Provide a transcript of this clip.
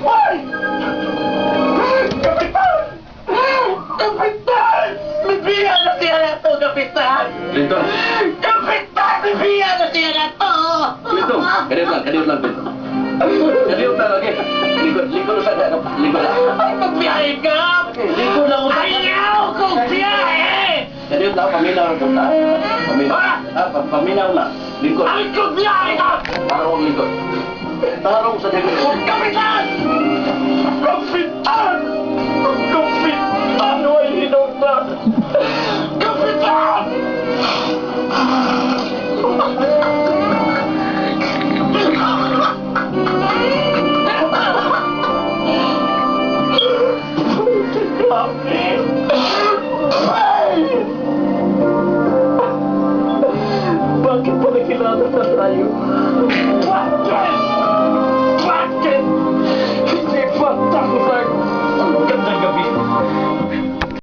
Why? Kapitan! Kapitan! Bibiya na siya na to, Kapitan! Clinton! Kapitan! Bibiya na siya na to! Clinton! Kadiyot lang, kadiyot lang, Clinton. Kadiyot lang, okay. Likod, likod sa likod lang. Ay, magbiyahe ka! Okay, likod lang usa. Ayaw kong biyahe! Kadiyot lang, paminaw lang ta. Paminaw. Ah, paminaw na. Likod. Ay, kong biyahe ka! Tarong likod. Tarong sa likod. Kapitan! Kapitan! Kapitan! Way hinungdan! Kapitan!